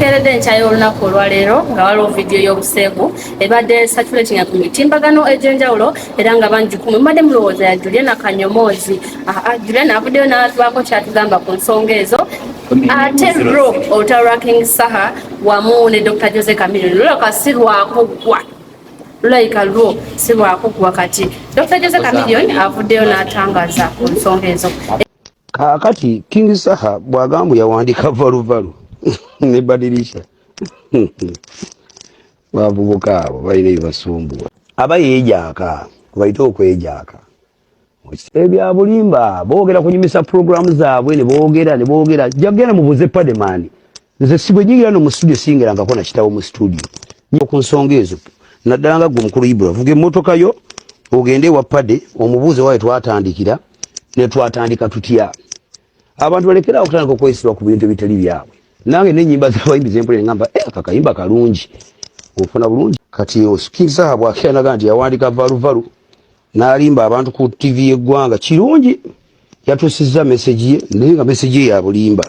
Tukeeredde enkya y'olunaku olwaleero nga waliwo vidiyo y'obuseegu ebadde satulatinga ku mitimbagano egy'enjawulo era nga bangi kumwe mubadde mulowooza ya Juliana Kanyomoozi. Juliana avuddeyo n'atubaako kyatugamba ku nsonga ezo. Ate lwo olutalo lwa King Saha wamu ne Dr. Jose Chameleone lulabika si lwakuggwa, lulabika lwo si lwakuggwa. Kati Dr. Jose Chameleone avuddeyo n'atangaza ku nsonga ezo. Kaakati King Saha bw'agamba yawandiika Valuvalu ne Badirisha, bavubuka abo balina ebibasumbuwa, aba yeejaaka, kubayite okwejaaka ebya bulimba. Boogera kunyumisa puroguramu zaabwe ne boogera ne boogera. Jagenda mubuuze Pademani, nze si bwe nyingira no mu studio singirangako na kitabo mu studio ku nsonga ezo, naddala nga gwe omukulu Ibra, vuga emmotoka yo ogende ewa Pade omubuuze waye twatandikira ne twatandika tutya. Abantu balekerawo okutandika okwesibwa ku bintu ebitali byabwe. Nange n'ennyimba z'abayimbi zempulira ngamba, eh, aka kayimba kalungi, ofuna bulungi. Kati King Saha bw'akiranaga nti yawandiika Valuvalu n'alimba abantu ku TV y'eggwanga, kirungi yatuusizza message ye, naye nga message ye ya bulimba.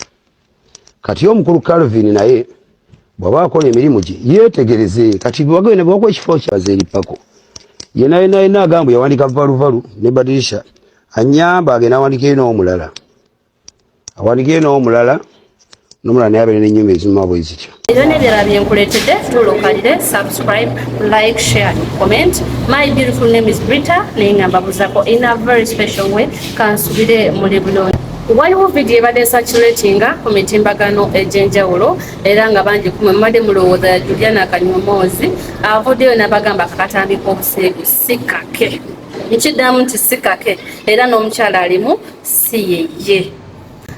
Kati omukulu Calvin naye bw'aba akola emirimu gye yeetegereze. Kati bagenda bakuwa ekifo kyazeeripako yena yena yena agamba yawandiika Valuvalu ne Badirisha, anyamba agenda awandikeyo n'omulala, awandikeyo n'omulala n'omulala, naye abeere n'ennyumba ezinyuma bwe zityo. Ebyo n'ebirala byenkuleetedde. Tulokalire, subscribe, like, share and comment. My beautiful name is Brita, naye nga mbabuzaako in a very special way. Kansubire muli bulungi. Waliwo vidiyo ebadde circulatinga ku mitimbagano egy'enjawulo era nga bangi kumwe mubadde mulowooza ya Juliana Kanyomoozi. Avuddeyo n'abagamba akatambi k'obuseegu si kake. Nkiddamu nti si kake, era n'omukyala alimu si yeye.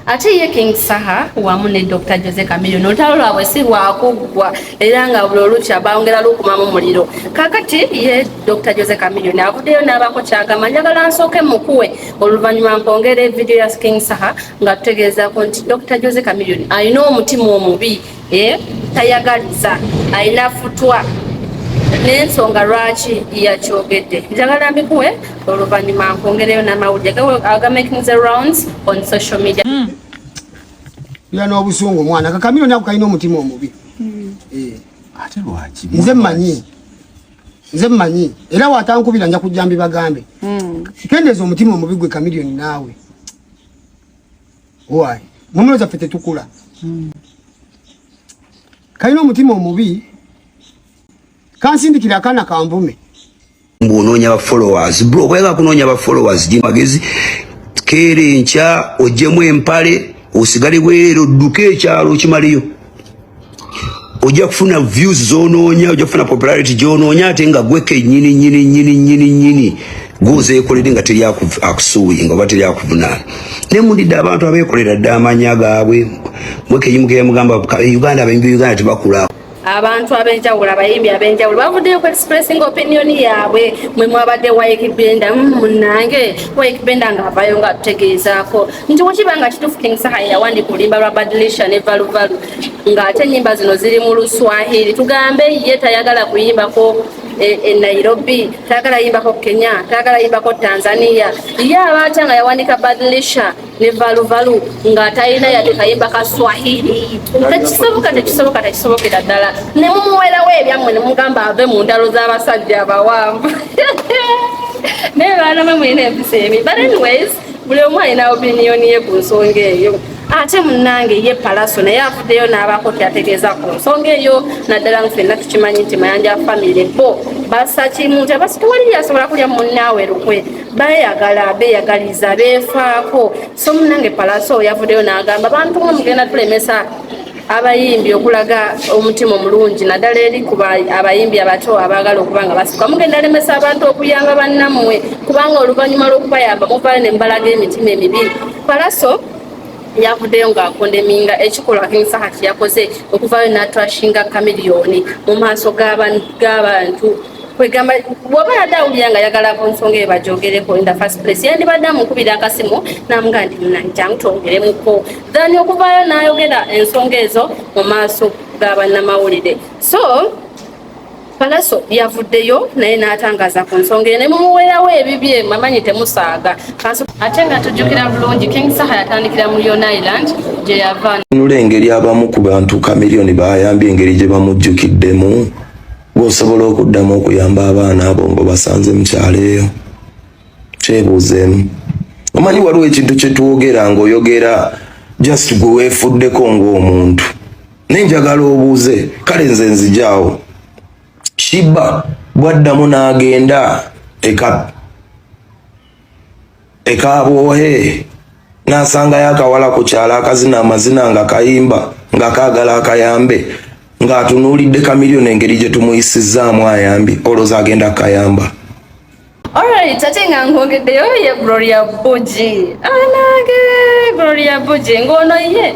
Ate ye King Saha wamu ne Dr Jose Chameleone, olutalo lwabwe si lwakuggwa era nga buli olukya bongera lukumamu muliro. Kakati ye Dr Jose Chameleone avuddeyo n'abaako kyagamba. Njagala nsooke mukuwe, oluvannyuma nkwongera evidiyo ya King Saha nga tutegeezaako nti Dr Jose Chameleone alina omutima omubi, tayagaliza, alina futwa, n'ensonga lwaki yakyogedde njagala mbikuwe, oluvannyuma nkwongereyo n'amawulire aga making the rounds on social media. Bira n'obusungu omwana kakamiro ako kalina omutima omubi. Eh. Ate lwaki? Nze mmanyi, nze mmanyi, era watankubira nja kujja mbibagambe. Kendeeza omutima omubi gwe Kamiliyoni naawe. Why mumulowooza ffe tetukula? Kalina omutima omubi, kansindikira akaana kanvume. Ng'onoonya ba followers, bro, bwega kunoonya ba followers magezi keera enkya oggyemu empale osigale bwereere, odduke ekyalo okimaleyo. Ojja kufuna views z'onoonya, ojja kufuna popularity gy'onoonya, ate nga gwe kennyini nyini nyini nyini nyini gwozeekolere nga teri akusuuyinga oba teri akuvunaana. Naye mundidde abantu abeekolera dde amanya gaabwe, mwe kenyi mugamba Uganda, abayimbi Uganda tebakula. Abantu ab'enjawulo, abayimbi ab'enjawulo bavuddeyo ku expressing opinion yaabwe. Mwe mwabadde Wyke Benda, munnange Wyke Benda ng'avaayo nga tutegeezaako nti wekiba nga kituufu King Saha yawandiika oluyimba lwa Badilisha ne Valuvalu, ng'ate ennyimba zino ziri mu Luswahili, tugambe ye tayagala kuyimbako e Nairobi, tayagala yimbako Kenya, tayagala yimbako Tanzania, ye aba atya nga yawandiika Badilisha ne Valuvalu nga talina yadde kayimba ka Swahili? Tekisoboka, tekisoboka, tekisobokera ddala. Ne mumuwerawo ebyammwe ne mugamba ave mu ntalo z'abasajja abawanvu. Naye baana mwe mulina empisa emi. But anyways, buli omu alina opinion ye ku nsonga eyo. Ate munnange ye Palaso naye avuddeyo n'abaako kyategeeza ku nsonga eyo, naddala nga ffenna tukimanyi nti Mayanja family bo bassa kimu, nti tewali asobola kulya munnaawe lukwe, beeyagala, beeyagaliza, beefaako. So munnange Palaso yavuddeyo n'agamba, bantu mwe mugenda tulemesa abayimbi okulaga omutima omulungi, naddala eri ku abayimbi abato abaagala okuba nga basituka. Mugenda lemesa abantu okuyamba bannammwe, kubanga oluvannyuma lw'okubayamba muvaayo ne mubalaga emitima emibi. Palaso yavuddeyo ng'akondeminga ekikolwa King Saha kyeyakoze okuvaayo n'atrashinga Chameleone mu maaso g'abantu. Kwegamba bw'oba yadde awulira nga ayagala ku nsonga eyo bagyogereko in the first place, yandibadde amukubira akasimu n'amugaa nti jangu twogeremuko, than okuvaayo n'ayogera ensonga ezo mu maaso ga bannamawulire. So Palaso yavuddeyo naye n'atangaza ku nsonga eno ne mumuweerawo ebibye mamanyi temusaaga. Ate nga tujjukira bulungi King Saha yatandikira mu Leone Island gye yava. Nula engeri abamu ku bantu Chameleone bayambye engeri gye bamujjukiddemu gwosobola okuddamu okuyamba abaana abo ng'obasanze mu kyalo eyo kyebuuzeemu. Omanyi waliwo ekintu kye twogera ng'oyogera just gwe weefuddeko ng'omuntu naye njagala obuuze kale nze nzijaawo Shiba bwaddamu n'agenda eka ekabwohe n'asangayo akawala ku kyalo akazina amazina nga kayimba nga kaagala akayambe ng'atunuulidde Chameleone engeri gye tumuyisizzaamu ayambye olowooza agenda kukayamba. Alright, ate nga nkwongeddeyo ye Gloria Bugie. Anange Gloria Bugie ng'ono ye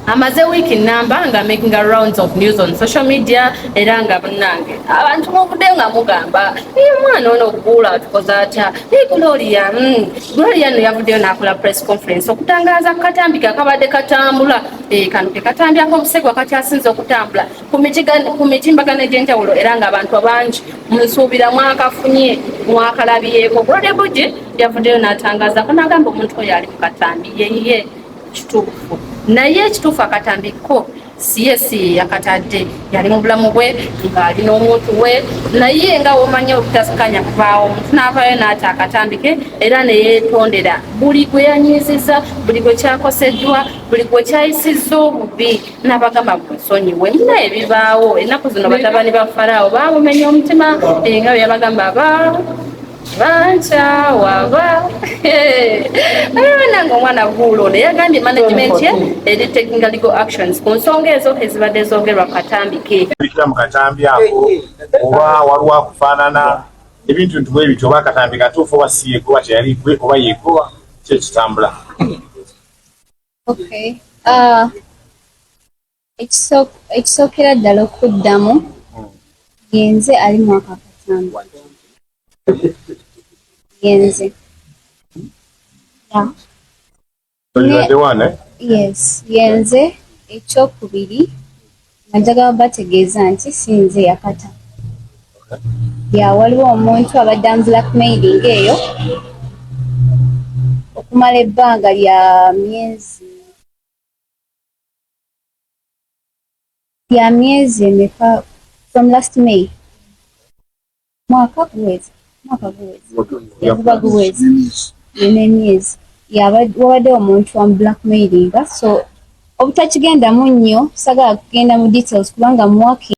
amaze wiiki namba nga making a rounds of news on social media era nga munnange abantu muvuddeyo nga mugamba ye mwana ono guula atukoze atya ye Gloria Gloria nno yavuddeyo n'akola press conference okutangaaza ku katambi ke akabadde katambula. Kano ke katambi ak'obusegwa kakyasinze okutambula ku mitimbagano egy'enjawulo era ng'abantu abangi nsuubira mwakafunye mwakalabyeko. Gloria Bugie yavuddeyo n'atangazaako n'agamba omuntu oyo ali mu katambi yeye kituufu, naye ekituufu akatambi ko siye si yakatadde, yali mu bulamu bwe ng'ali n'omuntu we, naye nga womanyi obutasikanya kubaawo omuntu n'avaayo n'ata akatambi ke era ne yeetondera buli gwe yanyiizizza, buli gwe kyakoseddwa, buli gwe kyayisizza obubi n'abagamba munsonyiwe. Naye ebibaawo ennaku zino batabani ba Faraawo baamumenya omutima nga bwe yabagamba ba bankyawa ba nange omwana guulo ono yagambye management ye eri taking legal actions ku nsonga ezo ezibadde zoogerwa ku katambi ke. Bikira mu katambi ako oba waliwo akufaanana ebintu nti bwe bityo oba akatambi katuufu oba si yegoba teyali gwe oba yegoba kyekitambula. Okay. Ekisookera ddala okuddamu yenze ali mu ako akatambi. Yenze. Yeah. So you are the one, eh? Yes, yenze. Ekyokubiri nga njagala bategeeza nti si nze yakata. Ya waliwo omuntu abadde am blackmailing eyo okumala ebbanga lya myezi emeka from last May mwaka guweze guba guweze n'emyezi wabadde omuntu am blackmailinga, so obutakigendamu nnyo sagala kugenda mu details kubanga mwaki.